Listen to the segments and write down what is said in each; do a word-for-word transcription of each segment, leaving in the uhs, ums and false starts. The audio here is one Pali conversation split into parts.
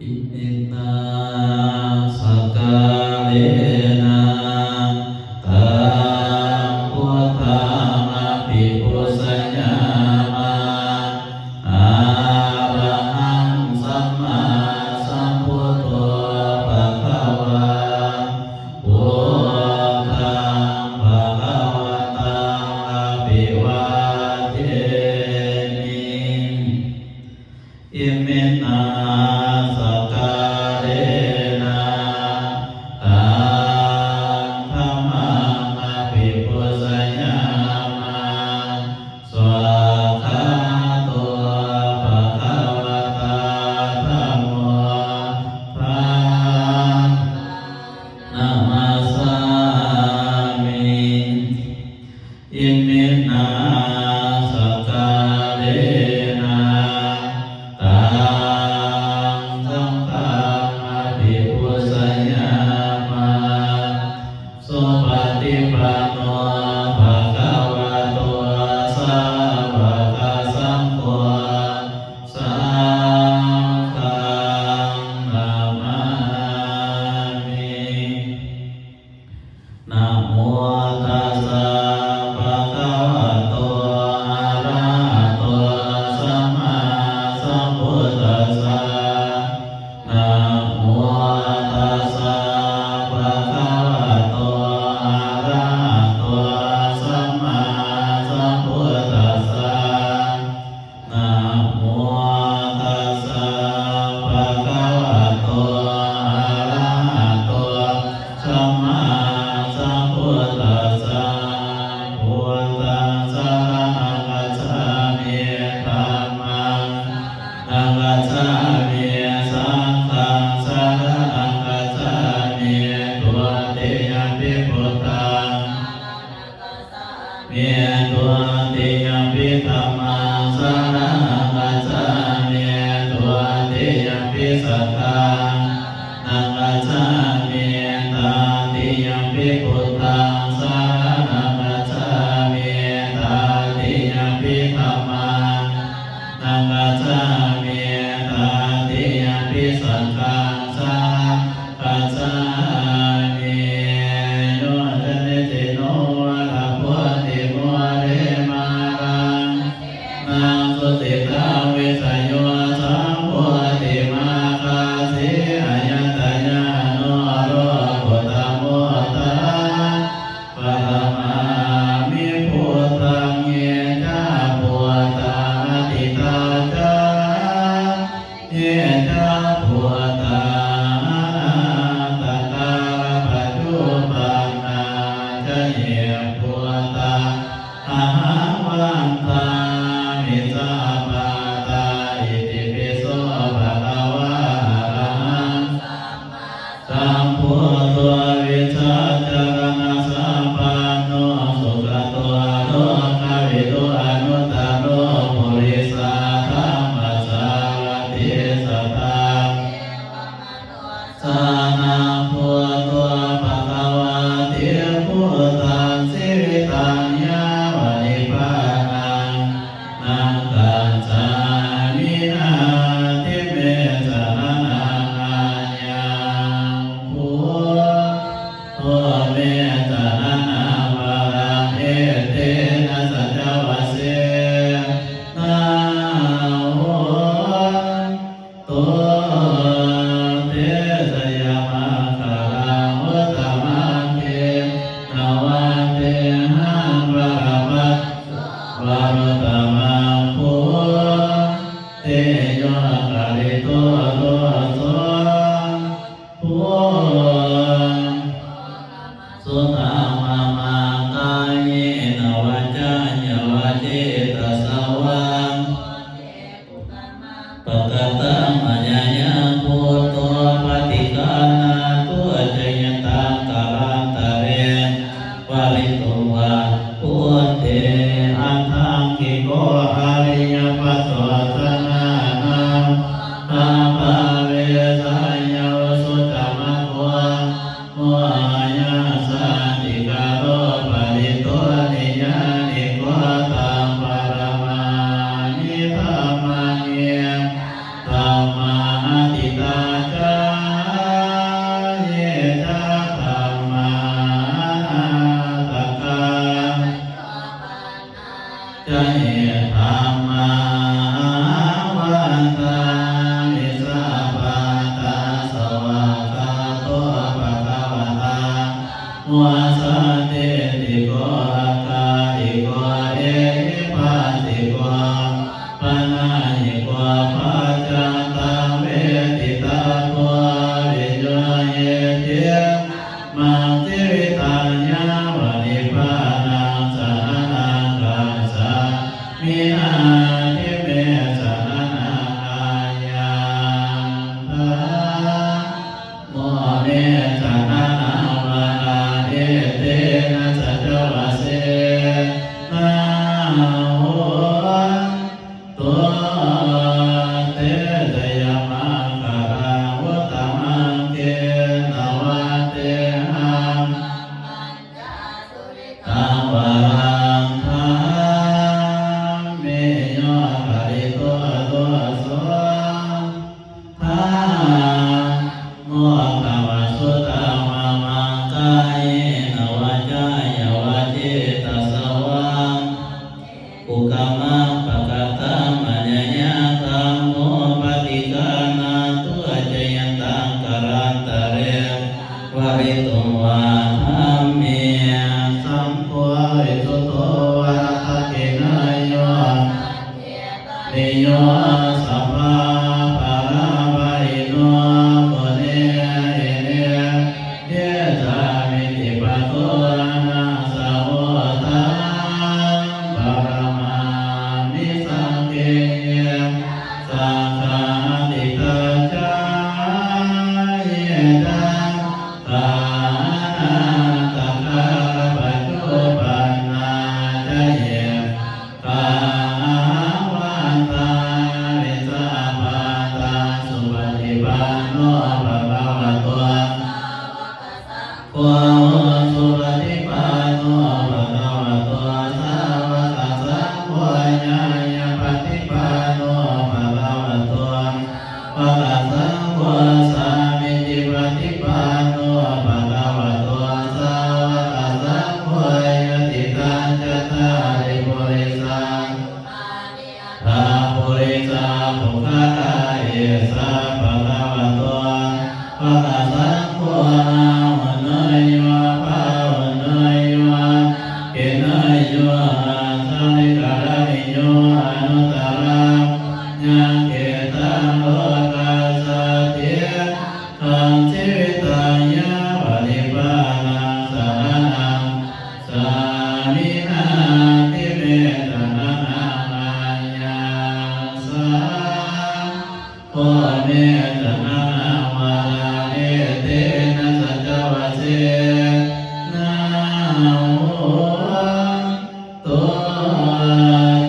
Iminā sakkārena taṃ buddhaṃ abhipūjayāma. Arahaṃ sammāsambuddho bhagavā, buddhaṃ bhagavantaṃ abhivādemi. Iminā sakkārena taṃ dhammaṃ abhipūjayāma. Svākkhāto bhagavatā dhammo, dhammaṃ namassāmi. Iminā sakkārena taṃ saṅghaṃ abhipūjayāma. Supaṭipanno bhagavato sāvakasaṅgho, saṅghaṃ namāmi. Namo tassa bhagavato arahato sammāsambuddhassa. Namo tassa bhagavato arahato sammāsambuddhassa. Namo tassa bhagavato arahato sammāsambuddhassa. Buddhaṃ saraṇaṃ gacchāmi. Dhammaṃ saraṇaṃ gacchāmi. Saṅghaṃ saraṇaṃ gacchāmi. Dutiyampi buddhaṃ saraṇaṃ gacchāmi. Dutiyampi dhammaṃ saraṇaṃ gacchāmi. Dutiyampi saṅghaṃ saraṇaṃ gacchāmi. Tatiyampi buddhaṃ saraṇaṃ gacchāmi. Tatiyampi dhammaṃ saraṇaṃ gacchāmi. Tatiyampi saṅghaṃ saraṇaṃ gacchāmi. Yo canittino vata bodhimūle māraṃ, naṃ sucittaṃ vijayo sambodhimāgacchi. Ayatajāno lokuttamo dhammaṃ paṇamāmi buddhaṃ. Ye ca buddhā atītā ca, ye ca buddhā anāgatā, paccuppannā ca ye buddhā, ahaṃ vandāmi sabbadā. Itipi so bhagavā arahaṃ sambuddho vijjācaraṇasampanno sugato lokavidū anuttaro purisadammasārathi satthā devamanussānaṃ buddho bhagavāti. Buddhaṃ jīvitaṃ yāva nibbānaṃ saraṇaṃ gacchāmi. Natthi me saraṇaṃ aññaṃ, buddho me saraṇaṃ varaṃ. Etena saccavajjena hontu te jayamaṅgalaṃ. Uttamaṅgena vandehaṃ parama varuttamaṃ, bodheyyo khalito doso, buddho khamatu maṃ. Kāyena vācāya va cetasā vā, pakataṃ mayā yaṃ, buddho paṭiggaṇhatu accayantaṃ, kālantare saṃvarituṃ va buddhe. Aṭṭhaṅgiko ariyapatho janānaṃ, sabbaṃ ve sayaṃ vusu ca maggo, mokkhaṃ santike paripuṇṇo niyyāniko. Taṃ paṇamāmi dhammaṃ, ye ca dhammā atītā yo sabbapāṇabhāvino guṇehi neti samiddhipatto anāsavo taṃ paṇamāmi saṅghe. Ye saṅghā atītā ca ye ca saṅghā anāgatā paccuppannā ca ye saṅghā ahaṃ vandāmi sabbadā. Supaṭipanno bhagavato sāvakasaṅgho, ujupaṭipanno bhagavato sāvakasaṅgho, ñāyapaṭipanno bhagavato sāvakasaṅgho, sāmīcipaṭipanno bhagavato sāvakasaṅgho, yadidaṃ cattāri purisayugāni aṭṭha purisapuggalā, esa bhagavato sāvakasaṅgho, āhuneyyo pāhuneyyo dakkhiṇeyyo añjalikaraṇīyo anuttaraṃ puññakkhettaṃ lokassāti. Saṅghaṃ jīvitaṃ yāva nibbānaṃ saraṇaṃ gacchāmi. Natthi me saraṇaṃ aññaṃ, saṅgho me saraṇaṃ varaṃ, etena saccavajjena hotu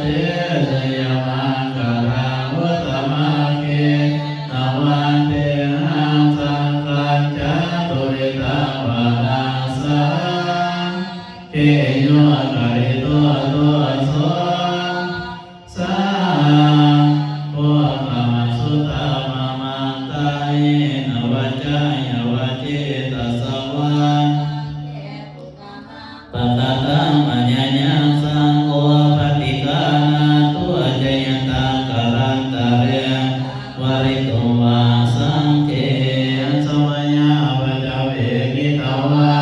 te jayamaṅgalaṃ. Uttamaṅgena vandehaṃ saṅghañca dukkhitaṃ varaṃ, saṅghe yo khalito doso, saṅgho khamatu taṃ mamaṃ. Kāyena vācāya va cetasā vā, pakataṃ mayā yaṃ, saṅgho paṭiggaṇhatu accayantaṃ, kālantare saṃvarituṃ va saṅghe. Samayapaccavekkhitvā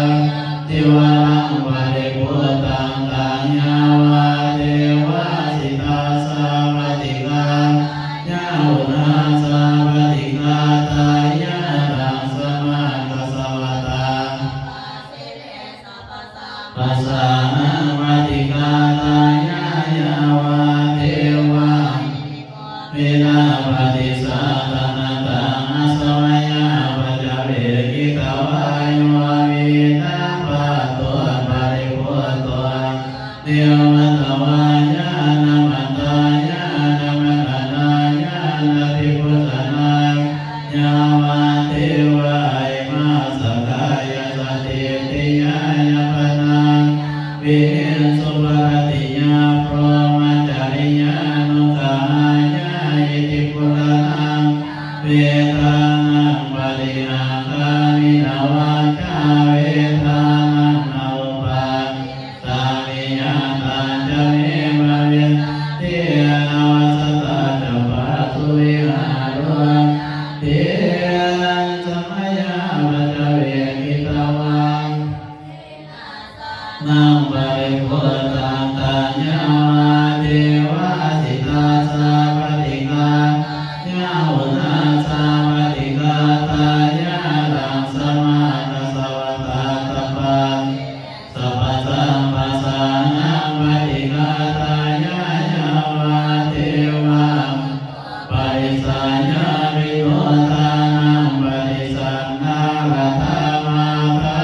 cīvaraṃ paribhuttaṃ, taṃ yāvadeva sītassa paṭighātāya, uṇhassa paṭighātāya, taṃ samaṃ kassapattaṃ pasānaṃ paṭighātāya, yāvadeva vinayaṃ paṭicchādanatthaṃ. Samayapaccavekkhitvā yo vina patto paribhutto, neva davāya na madāya na maṇḍanāya na vibhūsanāya, yāvadeva imassa kāyassa ṭhitiyā yāpanāya vihiṃsuparatiyā brahmacariyānuggahāya, iti purāṇaṃ vedanaṃ paṭihaṅkhāmi, navañca vedanaṃ na uppādessāmi, yātrā ca me bhavissati anavajjatā ca phāsuvihāro cāti. Samayapaccavekkhitvā sītagghanaṃ paribhuttaṃ, taṃ yāvadeva sītassa paṭighātāya, uṇhassa paṭighātāya, taṃ samaṃ kassapattaṃ pasānaṃ paṭighātāya, yāvadeva parissayavinodanaṃ paṭisallānadhammattha.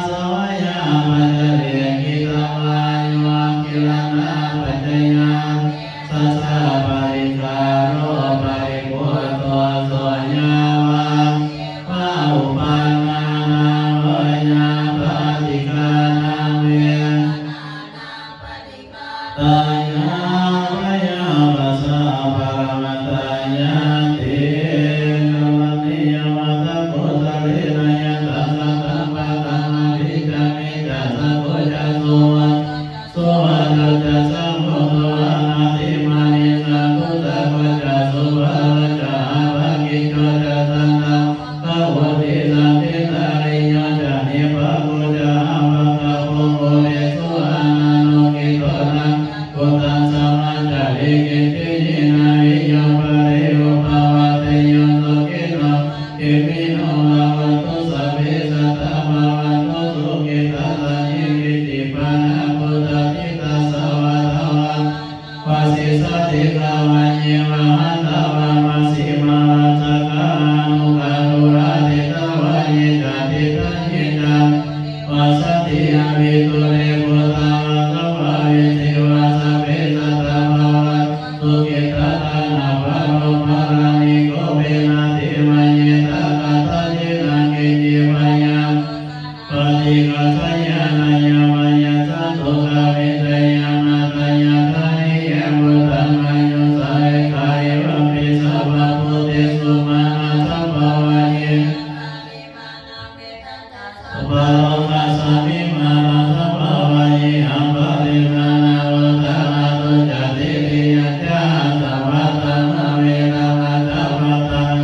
Samayapaccavekkhitvā yo gilānapaccayabhesajjaparikkhāro paribhutto, so yāvadeva uppannānaṃ veyyābādhikānaṃ ve tāya bhayapajjhaparamatāyāti. Karaṇīyamatthakusalena, yattha sataṃ pakaṃ apicca micca sakko ca suvaco ca suvaco ca, suvaco ca suvuṭṭho anatimānī, satthu ca ko mahantā vā majjhimā rassakā aṇukathūlā, diṭṭhā vā ye ca diṭṭhayi ca vasaṭṭhī, avidūre phuṭā vā sampāvesī vā, sabbe sattā bhavantu sukhitattā. Na paro paraṃ nikubbetha, timaññetha katthaci naṃ kiñci, bhayaṃ paṭighasaññā nāññamaññassa dukkhamiccheyya. Mātā yathā niyaṃ puttaṃ āyusā ekā, evampi sabbabhūtesu, mānasambhāvaye sabbaloke. Mānasambhāvaye sabbalokasmiṃ, mānasambhāvaye aparimāṇaṃ. Uddhaṃ adho ca tiriyañca asambādhaṃ averaṃ asapattaṃ.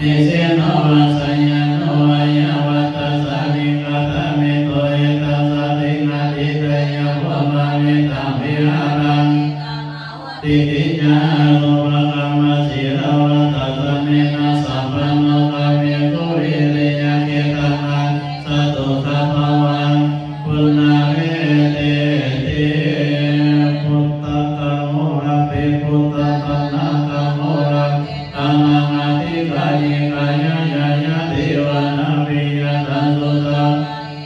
Nisinno vā sayāno vā yāvatassa vigatamiddho, etaṃ satiṃ adhiṭṭheyya, brahmametaṃ vihāraṃ ṭhitiyā. Sopāga mahāsīlava dassanena sampanno, kāmesu vineyya gedhaṃ, na hi jātu gabbhaseyyaṃ punaretīti. Puttakaṃ orabhi, puttadānaṃ orabhi, dānaṃ adhikāri kāyāya, yadeva na piyatha suddhā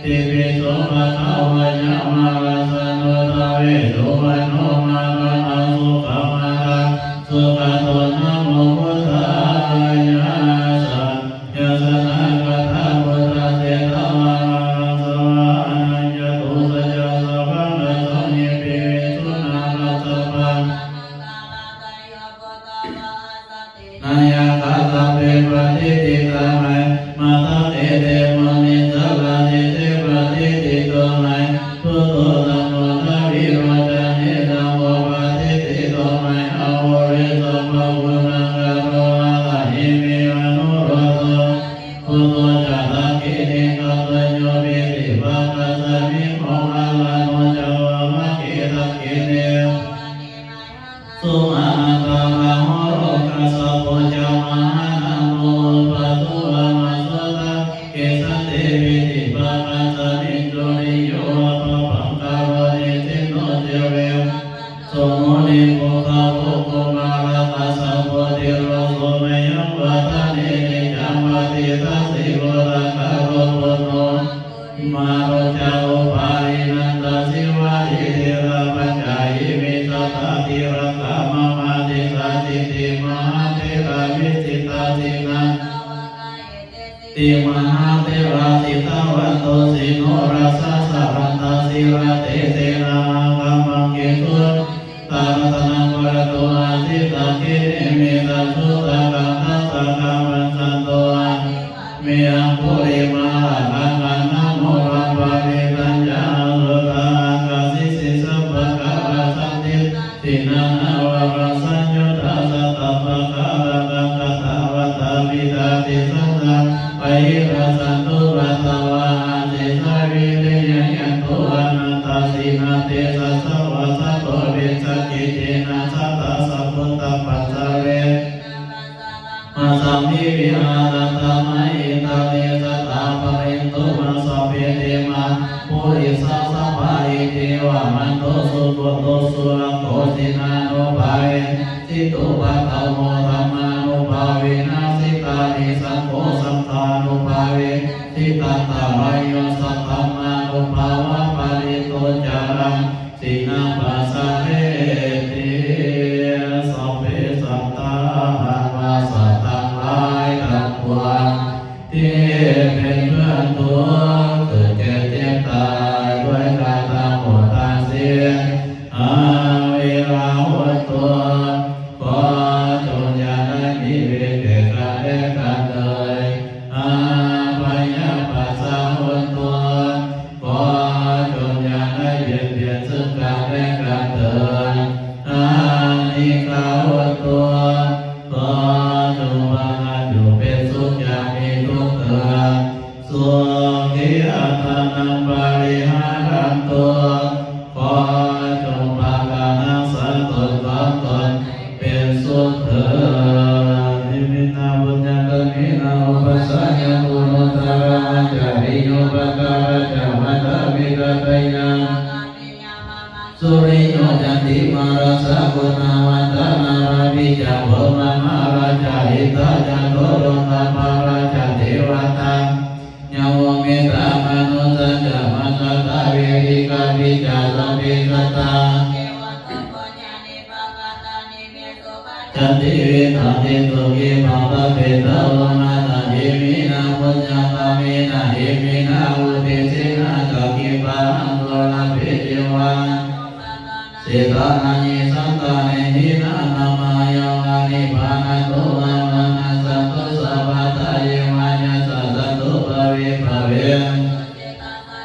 dipi so bhagavā, yamārajāno davesuvaṇṇo, māraṇā sukhaṃ attaṃ sugato namo buddhāya. Jayāsanāgatā buddhā jetvā māraṃ savāhanaṃ, catusaccāsabhaṃ rasaṃ ye piviṃsu narāsabhā. Nāyakā sabbe patiṭṭhitā, mayhaṃ matthake te munissarā. Sīse patiṭṭhito mayhaṃ buddho, dhammo dvilocane saṅgho, patiṭṭhito mayhaṃ ure sabbaguṇākaro. Hadaye me anurādo, buddho ca dakkhiṇe kathūto, piṭṭhibhāgasmiṃ moggallāno ca vāmake. Dakkhiṇe sumanātha rāhulā, kassapo ca mahānāmo, ubhāsuṃ vāmasotake. Sante piṭṭhibhāgasmiṃ suriyo va pabhaṅkaro, nisinno ca virūḷhako sūriyamāraṃ. Sumukhī puggūpavaro kumārakassapo, tirotthaṃ mayhaṃ vadane niccaṃ, patiṭṭhāsi guṇākaro buddho. Māro ca upālī nandasīvalī, therā pañca ime jātā tilakā mama. Disāsi te mahātherā vijitā jinā, mahātherā jitavanto jinorasā, jalantā sīlatejena aṅgamaṅgesu jita. Ratanaṃ purato āsi, dakkhiṇe mettasuttakaṃ, dhajaggaṃ pacchato āsi, vāme aṅgulimālakaṃ. Khandhamoraparittañca anuttaraṃ āsi, sīse paṭhavipokkhare, jinānānāvarasaṃyuttā. Sataṃ pākārantaṃ katvāna kaṭṭhamudaraṃ, sataṃ paṇītaṃ santūpasāvehāsi, savirīyaṃ yantu anantajinatejasā, vasato me sakiccena sadā sambuddhapañjare. Māsaṃ me viharantaṃ mahītale, sadā pālentu maṃ sabbe te mahāpurisāsabhā. Iccevamanto sugutto surakkho, jinānubhāvena jitupaddavo, dhammānubhāvena jitārisaṅgho, saṅghānubhāvena jitantarāyo, saddhammānubhāvapālito caraṃ jinapañjareti. Sabbe sattā สัตว์ทั้งหลายทั้งปวง ที่เป็นเพื่อนทุกข์ เกิดแก่เจ็บตายด้วยกันทั้งหมดทั้งสิ้น Averā hontu ขอจงอย่าได้มีเวรแก่กันและกันเลย Abyāpajjhā hontu ขอจงอย่าได้เบียดเบียนซึ่งกันและกันเถิด Anīghā hontu ขอจงพากันอยู่เป็นสุขอย่ามีทุกข์เถิด Sukhī attānaṃ pariharantu ขอจงพากันรักษาตนของตนเป็นสุขเถิด Iminā puññakammena upajjhāyā guṇuttarā ācariyūpakārā ca mātā pitā dayādi suriyo candimā rājā guṇavantā narā Santi vittaṃ diṭṭhuṃ khippam pāpetha vomataṃ. Iminā puññakammena iminā uddisena ca khippāhaṃ sulabhe ceva. Setthānaṃ ye santāne hīnā naṃ mayā vā nibbānato vā manassantu sabbadā. Ye vāyasā jāto bhave bhave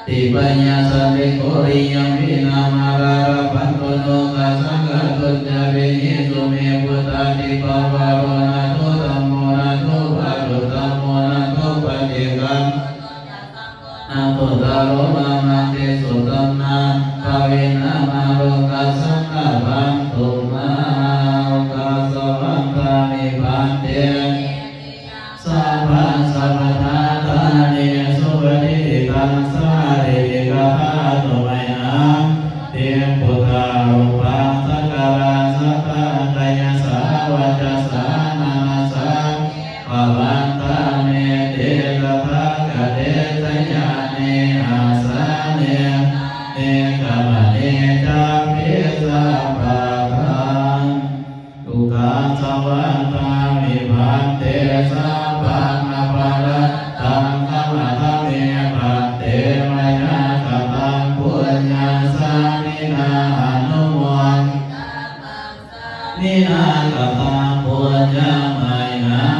tipayaṃ santi koriyampi na mārā labhantu nokāsaṃ kātuñca vinesu me buddhādipavaro nātho dhammo nātho varuttamo nātho paccekabuddho nāthottaro mamaṃ tesottamabhāvena mārokāsaṃ labhantu mā. Okāsa vandāmi bhante sabbaṃ sabbattha ṭhāne supatiṭṭhitaṃ sārīrikadhātu mayhaṃ buddharūpaṃ sakalaṃ sadā kāyasā vacasā manasā vā vandāmete tathāgate sayane āsane gamane cāpi sabbadā. Okāsa vandāmi bhante sabbaṃ aparādhaṃ khamatha me bhante mayā kataṃ puññaṃ sāminā anumoditabbaṃ sāminā kataṃ puññaṃ mayhaṃ